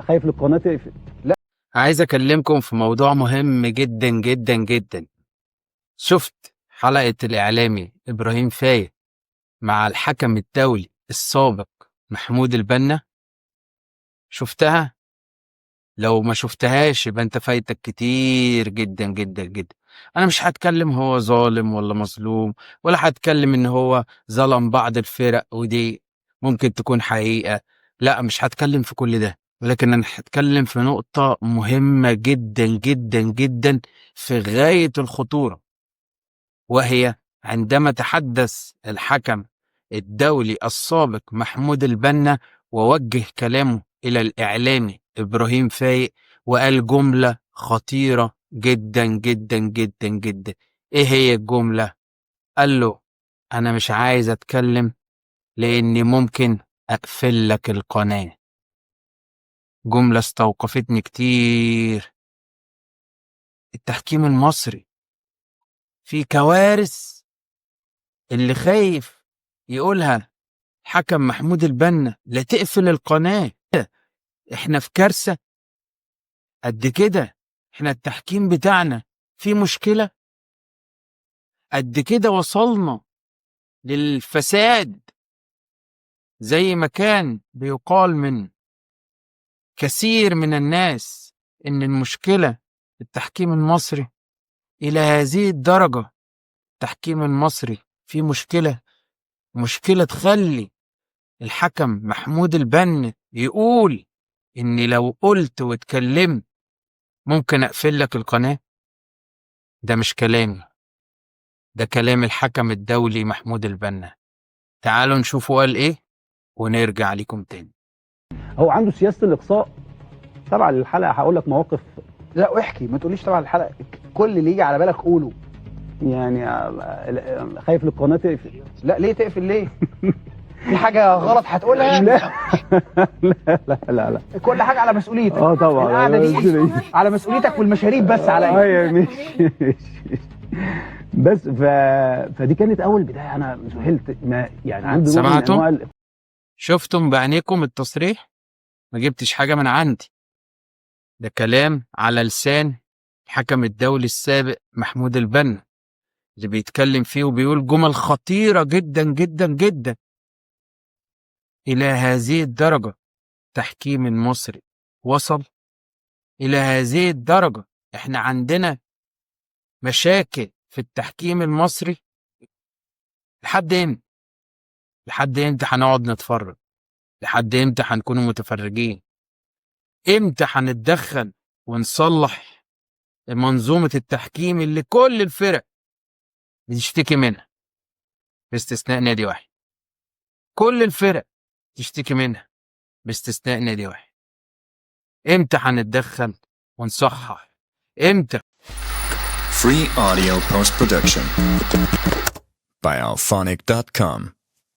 خايف للقناة تقفل. لا. عايز اكلمكم في موضوع مهم جدا جدا جدا. شفت حلقة الاعلامي ابراهيم فايق مع الحكم الدولي السابق محمود البنا؟ شفتها؟ لو ما شفتهاش يبقى انت فايتك كتير جدا جدا جدا. انا مش هتكلم هو ظالم ولا مظلوم، ولا هتكلم ان هو ظلم بعض الفرق ودي ممكن تكون حقيقة، لا مش هتكلم في كل ده، ولكن انا هتكلم في نقطة مهمة جدا جدا جدا في غاية الخطورة، وهي عندما تحدث الحكم الدولي السابق محمود البنا ووجه كلامه إلى الإعلامي إبراهيم فايق وقال جملة خطيرة جدا جدا جدا جدا. إيه هي الجملة؟ قال له أنا مش عايز أتكلم لأني ممكن أقفل لك القناة. جملة استوقفتني كتير. التحكيم المصري في كوارث اللي خايف يقولها حكم محمود البنا، لا تقفل القناة، احنا في كارثة قد كده، احنا التحكيم بتاعنا في مشكلة قد كده، وصلنا للفساد زي ما كان بيقال من كثير من الناس ان المشكلة التحكيم المصري الى هذه الدرجة. التحكيم المصري في مشكلة، مشكلة تخلي الحكم محمود البنا يقول إني لو قلت واتكلمت ممكن أقفل لك القناة. ده مش كلامي، ده كلام الحكم الدولي محمود البنا. تعالوا نشوفوا قال إيه ونرجع لكم تاني. هو عنده سياسة الاقصاء تبع للحلقة. هقول لك مواقف. لا احكي، ما تقوليش تبع الحلقة، كل اللي يجي على بالك قوله. يعني خايف للقناة تقفل. لا ليه تقفل ليه؟ في حاجة غلط هتقولها؟ لا لا لا لا لا، كل حاجة على مسؤوليتك. طبعا القعدة دي على مسؤوليتك والمشاريب بس عليا. ايوه ماشي ماشي. بس فدي كانت اول بداية. انا ذهلت، ما يعني عنده نوع من سمعتم؟ انواع شفتم بعينيكم التصريح؟ ما جبتش حاجة من عندي، ده كلام على لسان الحكم الدولي السابق محمود البنا اللي بيتكلم فيه وبيقول جمل خطيرة جدا جدا جدا. إلى هذه الدرجة تحكيم المصري وصل؟ إلى هذه الدرجة إحنا عندنا مشاكل في التحكيم المصري؟ لحد إمتى؟ لحد إمتى هنقعد نتفرج؟ لحد إمتى هنكون متفرجين؟ إمتى هنتدخل ونصلح منظومة التحكيم اللي كل الفرق بتشتكي منها باستثناء نادي واحد؟ كل الفرق تشتكي منها باستثناء نادي واحد. امتى هنتدخل ونصحح؟ امتى؟ Free audio post production by Alphonic.com.